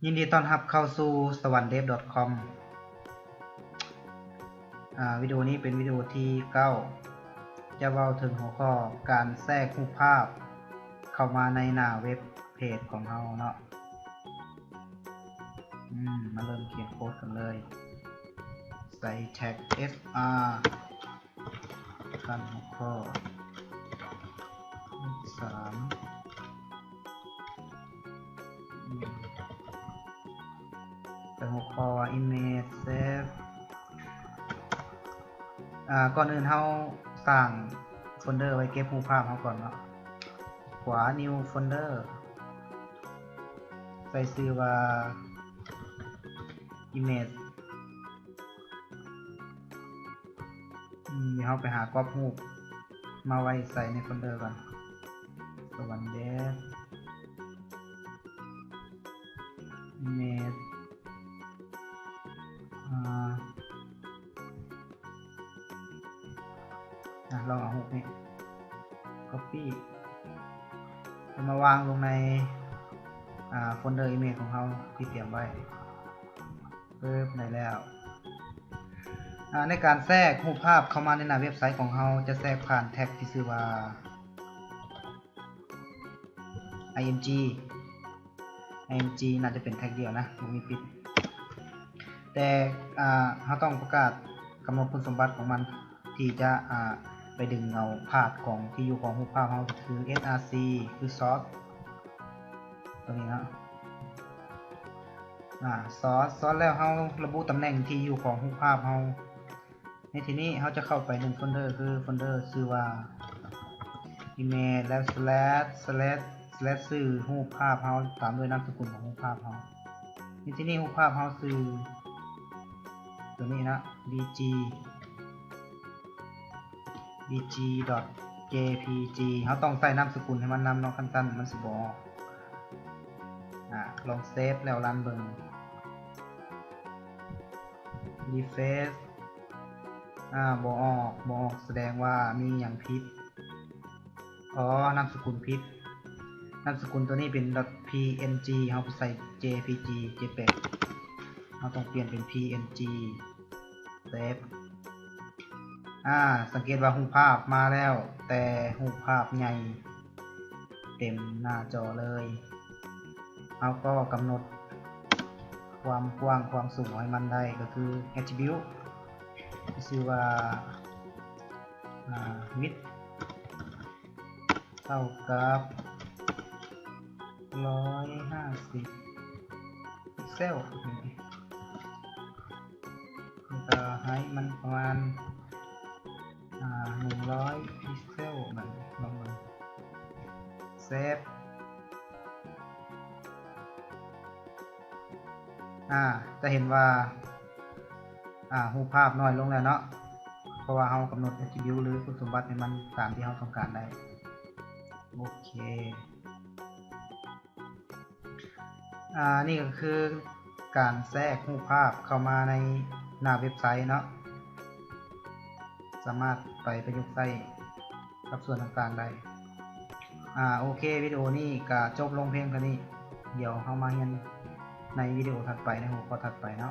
ຍິນດີຕ້ອນຮັບເຂົ້າສູ່ ສະຫວັນເດຟ ດອດຄອມ. ອາ ວິດີໂອນີ້ເປັນວິດີໂອທີເກົ້າ ຈະເວົ້າເຖິງຫົວຂໍ້ການແຊກຮູບພາບເຂົ້າມາໃນໜ້າເວັບເພຈຂອງເຮົາເນາະ. ອືມ ມາເລີ່ມຂຽນໂຄດກັນເລີຍ. ໃສ່ແທັກ ເອັສອາ ຂັ້ນຫົວຂໍ້ ສາມ ໃສ່ຫົວຂໍ້ວ່າ Image Save. ອາ ກ່ອນອື່ນເຮົາສ້າງໂຟນເດີໄວ້ເກັບຮູບພາບເຮົາກ່ອນເນາະ. ຂວາ New Folder ໃສ່ຊື່ວ່າ Image. ອືມ ດຽວເຮົາໄປຫາກອບຮູບມາໄວ້ໃສ່ໃນໂຟນເດີກ່ອນ. ສະຫວັນເດຟ Image ອາ ອາ ລອງເອົາຮູບນີ້ Copy ແລ້ວມາວາງລົງໃນ ອາ ໂຟນເດີ Image ຂອງເຮົາທີ່ຕຽມໄວ້. ປຶບ ໄດ້ແລ້ວ. ອາ ໃນການແຊກຮູບພາບເຂົ້າມາໃນໜ້າເວັບໄຊຂອງເຮົາ ຈະແຊກຜ່ານແທັກທີ່ຊື່ວ່າ IMG IMG ໜ້າຈະເປັນແທັກດຽວນະ ບໍ່ມີຜິດ. ແຕ່ ອາ ເຮົາຕ້ອງປະກາດກຳນົດຄຸນສົມບັດຂອງມັນ ທີ່ຈະ ອາ ໄປດຶງເອົາພາດຂອງທີ່ຢູ່ຂອງຮູບພາບເຮົາ ຄື SRC ຄື Source ຕົວນີ້ເນາະ. ອາ Source Source ແລ້ວເຮົາລະບຸຕຳແໜ່ງທີ່ຢູ່ຂອງຮູບພາບເຮົາ. ໃນທີ່ນີ້ເຮົາຈະເຂົ້າໄປໜຶ່ງໂຟນເດີ ຄືໂຟນເດີຊື່ວ່າ Image ແລ້ວ slash slash slash ຊື່ຮູບພາບເຮົາ ຕາມດ້ວຍນາມສະກຸນຂອງຮູບພາບເຮົາ. ໃນທີ່ນີ້ຮູບພາບເຮົາຊື່ຕົວນີ້ນະ BG BG.jpg ເຮົາຕ້ອງໃສ່ນາມສະກຸນໃຫ້ມັນນຳເນາະ ຄັນຊັ້ນມັນຊິບໍ່ອອກ. ອາ ລອງເຊບແລ້ວຣັນເບິ່ງ refresh. ອາ ບໍ່ອອກ ບໍ່ອອກ ສະແດງວ່າມີຫຍັງຜິດ. ອໍ ນາມສະກຸນຜິດ. ນາມສະກຸນຕົວນີ້ເປັນ .png ເຮົາໄປໃສ່ jpg JPEG ເຮົາຕ້ອງປ່ຽນເປັນ png. ເຊບ. ອາ ສັງເກດວ່າຮູບພາບມາແລ້ວ ແຕ່ຮູບພາບໃຫຍ່ເຕັມໜ້າຈໍເລີຍ. ເຮົາກໍກຳນົດຄວາມກວ້າງຄວາມສູງໃຫ້ມັນໄດ້ ກໍຄື attribute ທີ່ຊື່ວ່າ ອາ width ເທົ່າກັບຮ້ອຍຫ້າສິບພິກເຊວ ແລ້ວກໍໃຫ້ມັນປະມານ ອາ ໜຶ່ງຮ້ອຍພິກເຊວ. ບັດນີ້ລອງເບິ່ງ ເຊບ. ອາ ຈະເຫັນວ່າ ອາ ຮູບພາບນ້ອຍລົງແລ້ວເນາະ ເພາະວ່າເຮົາກຳນົດ attribute ຫຼື ຄຸນສົມບັດໃຫ້ມັນຕາມທີ່ເຮົາຕ້ອງການໄດ້. ໂອເຄ ອາ ນີ້ກໍຄືການແຊກຮູບພາບເຂົ້າມາໃນໜ້າເວັບໄຊເນາະ. ສາມາດໄປປະຍຸກໃຊ້ກັບສ່ວນຕ່າງໆໄດ້. ອາ ໂອເຄ ວິດີໂອນີ້ກະຈົບລົງພຽງເທົ່ານີ້. ດຽວເຮົາມາຮຽນໃນວິດີໂອຖັດໄປ ໃນຫົວຂໍ້ຖັດໄປເນາະ.